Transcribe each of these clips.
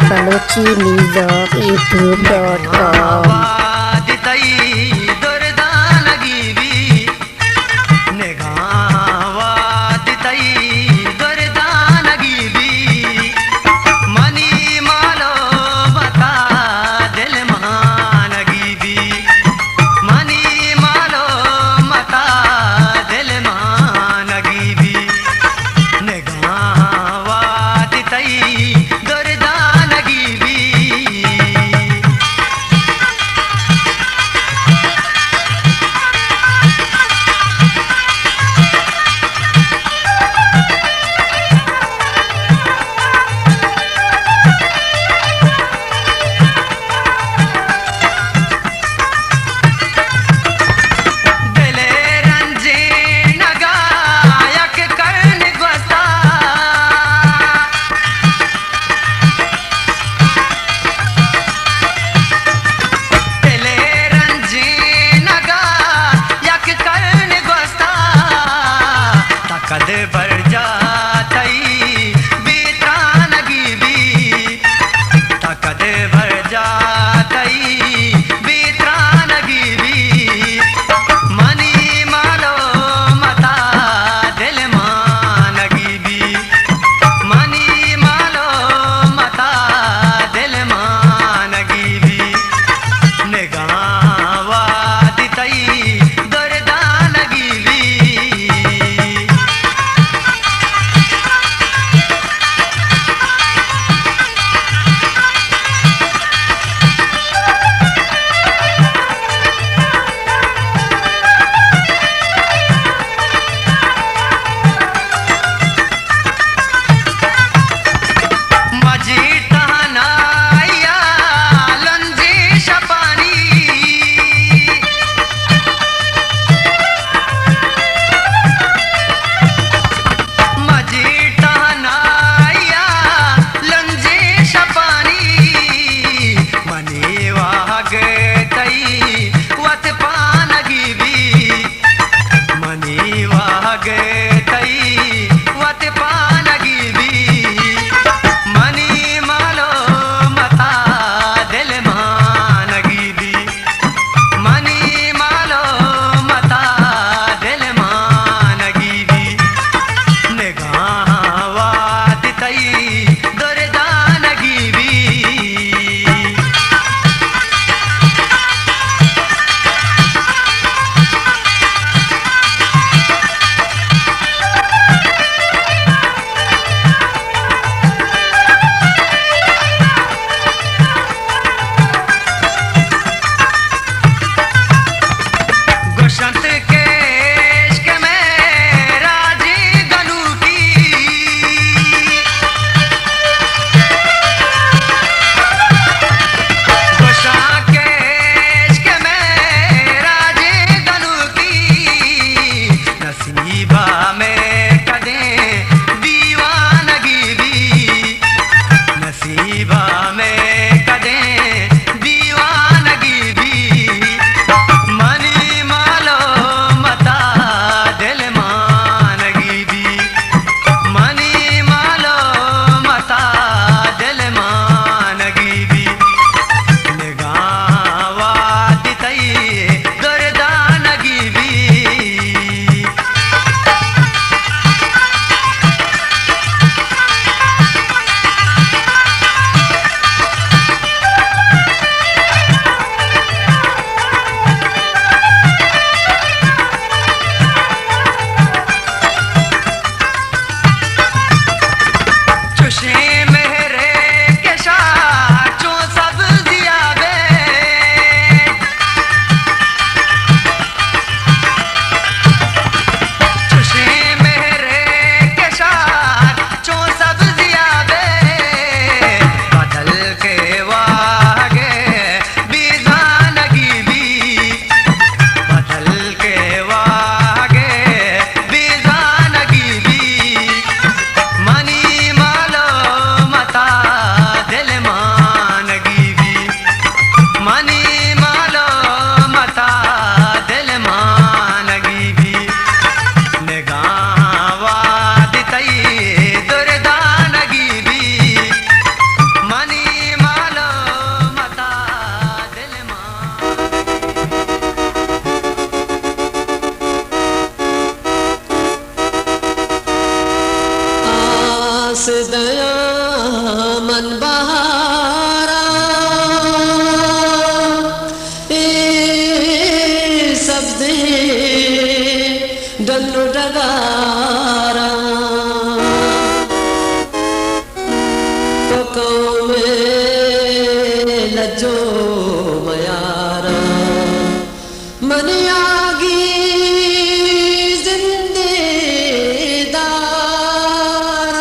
Balochi music YouTube dot com. وادی تئی دردانگی بی، نگاہ وادی تئی دردانگی بی، منی مالو بتا دل مانگی بی، منی مالو متا دل مانگی بی۔ نگاہ وادی تئی دردانگی بی۔ دل ءِ رنجینگ ءَ یک کرن گوستا، دل ءِ رنجینگ ءَ یک کرن گوستا، تا کد برجا تئی بے ترانگی بی۔ تا کد برجا تئی بے ترانگی بی، منی مالو متا دل مانگی بی، منی مالو متا دل مانگی بی۔ نگاہ وادی تئی دردانگی بی۔ جو میارا من یاگی زندے دار۔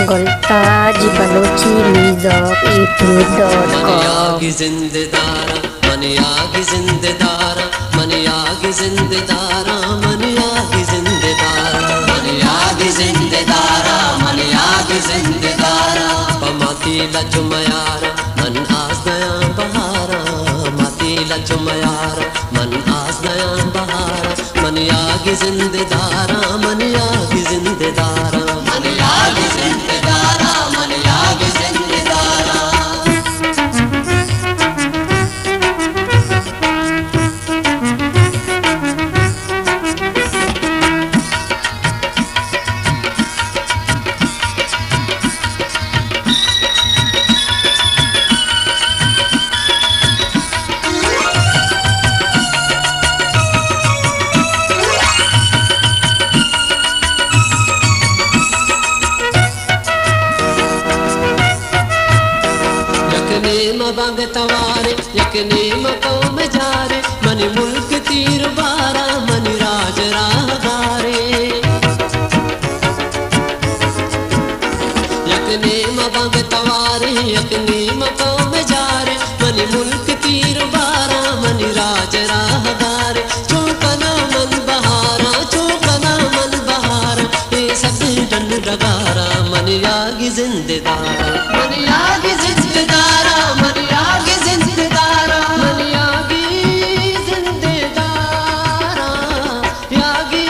Gultaj Balochi music YouTube dot com. من یاگی زندے دارا، من یاگی زندے دارا، من یاگی زندے دارا، من یاگی زندے دارا، من یاگی زندے دارا، من یاگی زندے دارا۔ پہ ماتی لج میارا، من آس دیاں بہارا، ماتی لج میارا، من آس دیاں بہارا۔ من یاگی زندے دارا، من یاگی زندے دارا، من یاگی زندے دارا، من یاگی زندے دارا۔ یک نیم بانگ توارے، یک نیم قوم جارے، منی ملک تیر بارا، منی راج راہ گارے۔ یک نیم بانگ توارے، یک نیم قوم جارے، منی ملک تیر بارا، منی راج راہ گارے۔ چون کناں من بہاراں، چون کناں من بہاراں، اے سبزیں ڈن ڈگاراں، من یاگی زندے داراں۔ من یاگی زندے داراں، من یاگی زندے داراں، من یاگی زندے داراں، یاگی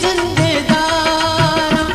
زندے داراں۔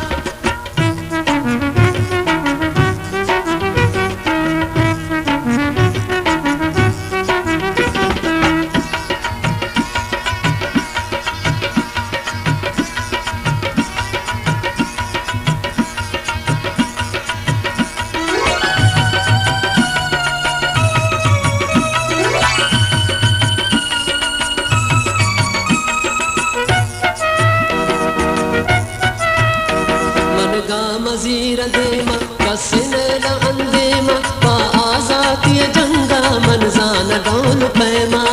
من گام زیر دیما، کس نیلا اندیما، پہ آزاتی جنگا من زان ڈول پیما۔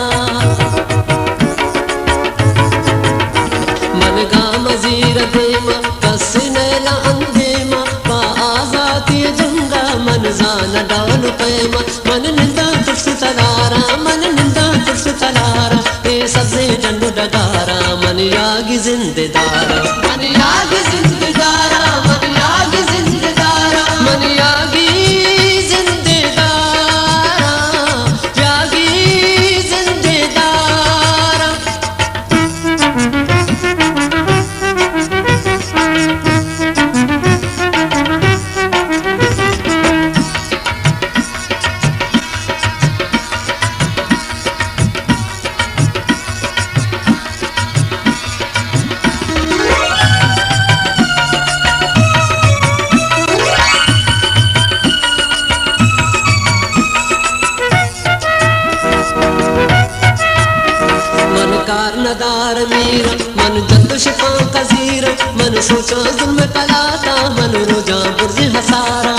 من گام زیر دیما، کس نیلا اندیما، پہ آزاتی جنگا من زان ڈول پیما۔ من ننداں ترس تلاراں، من ننداں ترس تلاراں، اے سبزیں ڈنڈ ڈگاراں، من یاگی زندے داراں۔ من یاگی زندے داراں، من یاگی زندے داراں، من یاگی زندے داراں، یاگی زندے داراں۔ من کار ندار میرا، من جت شپاں قزیرا، من سوچاں ظلم کلاتا، من روجاں برز حسارا۔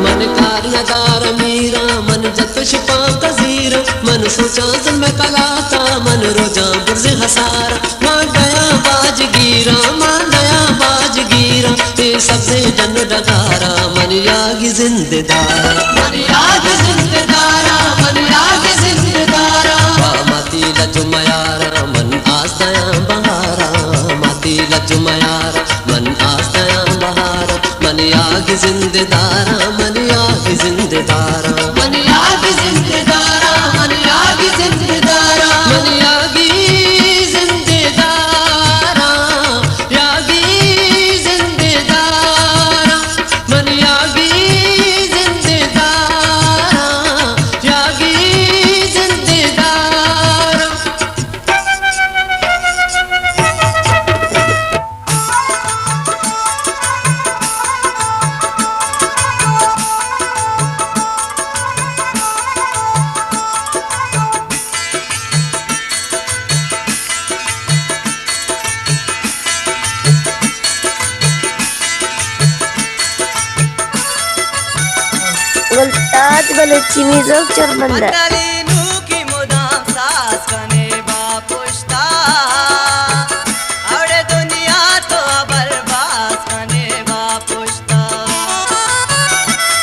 من کار ندار میرا، من جت شپاں قزیرا، من سوچاں ظلم کلاتا، من روجاں برز حسارا۔ مان دیاں باج گیراں، مان دیاں باج گیراں، اے سبزیں ڈن ڈگاراں، من یاگی زندے داراں۔ من یاگی زندے داراں، من یاگی زندے داراں۔ پہ ماتی لج میاراں، من آس دیاں بہاراں۔ ماتی لج میاراں، من آس دیاں بہاراں۔ من یاگی زندے داراں، من یاگی زندے داراں۔ من یاگی زندے داراں، من یاگی زندے داراں۔ من یاگی زندے داراں، یاگی گلتاج بلوچی میوزک چربندہ۔ پندلی نوکی مدام ساز کنے با پشتا، اڑے دنیا تو ابر باز کنے با پشتا۔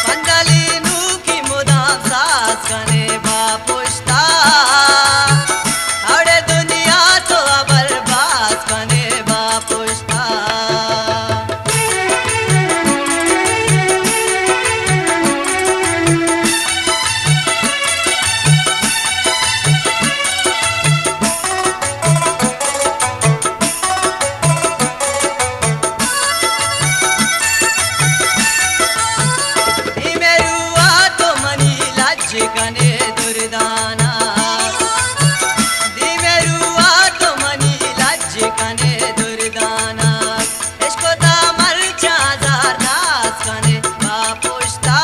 پندلی نوکی مدام ساز کنے با پشتا، اڑے دنیا تو ابر باز کنے با پشتا۔ دیمے روا تو منی لج کنے دردانا، دیمے روا تو منی لج کنے دردانا۔ عشق تا مرچاں زار ناز کنے با پشتا،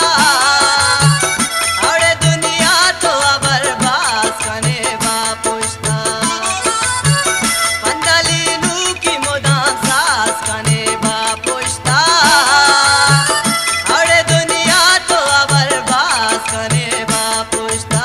اڑے دنیا تو ابر باز کنے با پشتا۔ پندلی نوکی مدام ساز کنے با پشتا، اڑے دنیا تو ابر باز کنے با پشتا۔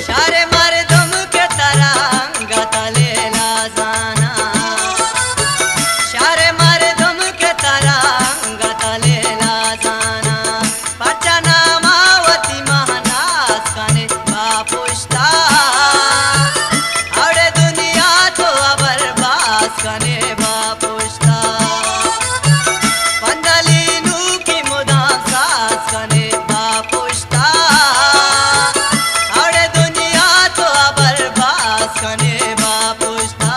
شار مردم کہ ترا انگت لیلا زانا، شار مردم کہ ترا انگت لیلا زانا، پرچا ناما وتی ماہ ناز کنے با پشتا، اڑے دنیا تو ابر باز کنے با پشتا۔ پندلی نوکی مدام ساز کنے با پشتا، اڑے دنیا تو ابر باز کنے با پشتا۔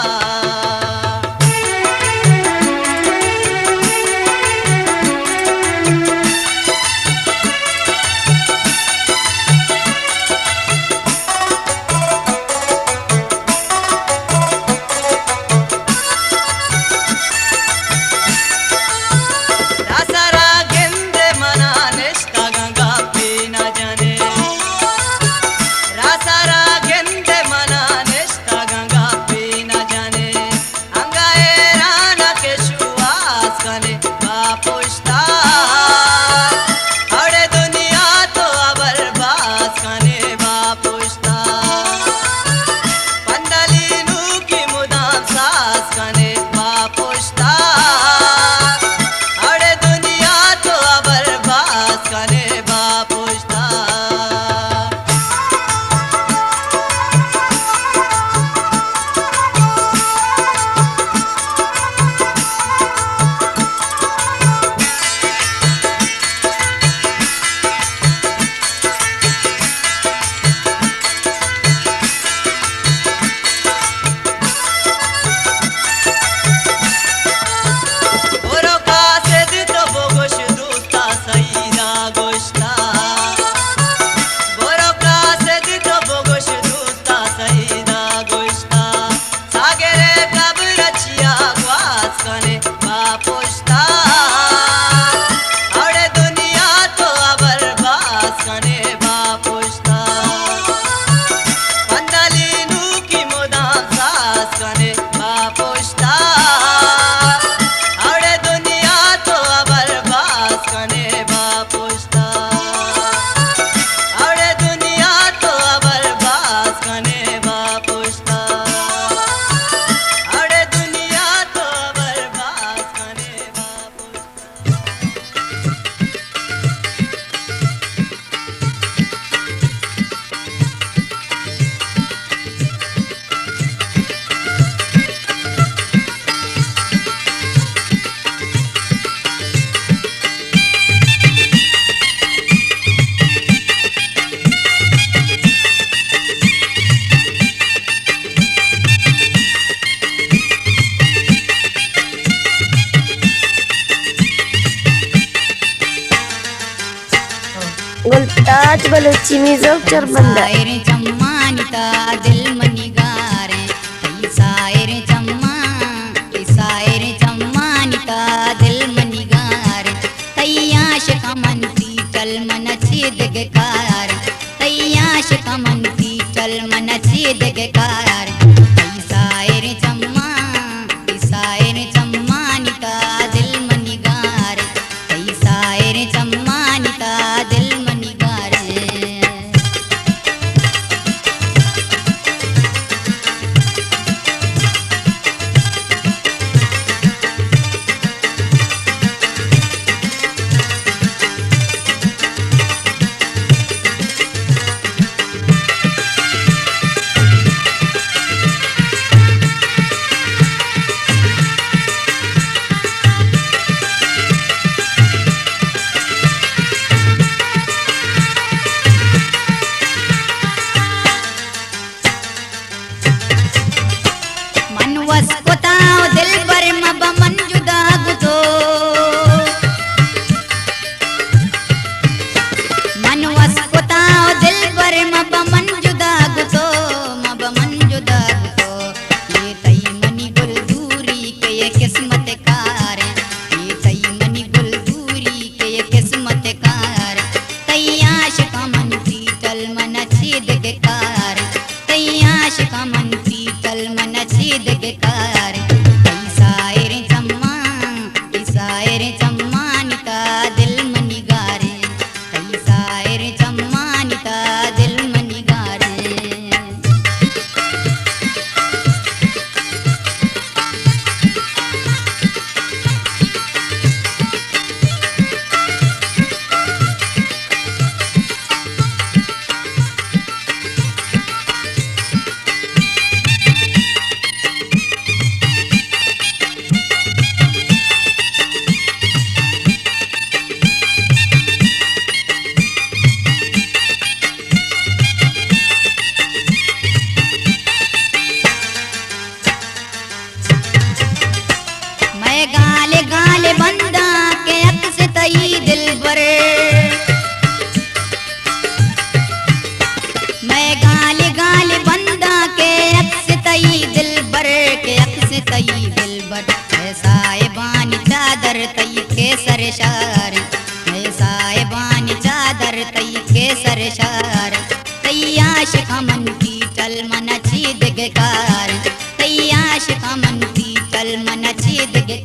راسرا گندے منا نشتگاں گپے نہ جنے، راسرا گندے منا نشتگاں گپے نہ جنے۔ انگا حیران کہ شواز کنے با پشتا، اڑے دنیا تو ابر باز کنے با پشتا۔ پندلی نوکی مدام ساز کنے با پشتا، اڑے دنیا تو ابر باز کنے با پشتا۔ برو قاصد تو بگوش دوستا سعیدا گوشتا، برو قاصد تو بگوش دوستا سعیدا گوشتا، ساگر قبر چیا گواز کنے با پشتا، اڑے دنیا تو ابر باز کنے با پشتا۔ پندلی نوکی مدام ساز کنے با پشتا، اڑے دنیا تو ابر باز کنے با پشتا، اڑے دنیا تو ابر باز کنے با پشتا، اڑے دنیا تو ابر باز کنے با پشتا۔ گلتاج بلوچی میوزک چربندہ۔ ساحر چمانی تا دل منی گاریں، تئی ساحر عاشق من پیچل من چی دگہ کار۔ تئی سائر چماں، تئی سائر چمانی تا دل منی گار۔ تئی سائر چمانی تا دل منی گار۔ من وس کتاں و دلبر مبہ من جدا گو تو۔ من وس کتاں و دلبر مبہ من جدا گو تو، مبہ من جدا گو تو۔ اے تئی منی گل دوری کہ اے قسمت کار ایں، اے تئی منی گل دوری کہ اے قسمت کار ایں۔ تئی عاشق من پیچل من چی دگہ کار ایں۔ تئی عاشق من پیچل من چی دگہ کار۔ تئی سائر چماں، تئی سائر چمانی تا دل منی گار۔ تئی سائر چمانی تا دل منی گار۔ مئے گال گال بنداں کہ عکس تئی دلبر۔ مئے گال گال بنداں کہ عکس تئی دلبر، کہ عکس تئی دلبر۔ اے صاحبانی چادر تئی کہ سر شار، اے صاحبانی چادر تئی کہ سر شار۔ تئی عاشق من پیچل من چی دگہ کار۔ تئی عاشق من پیچل من چی دگہ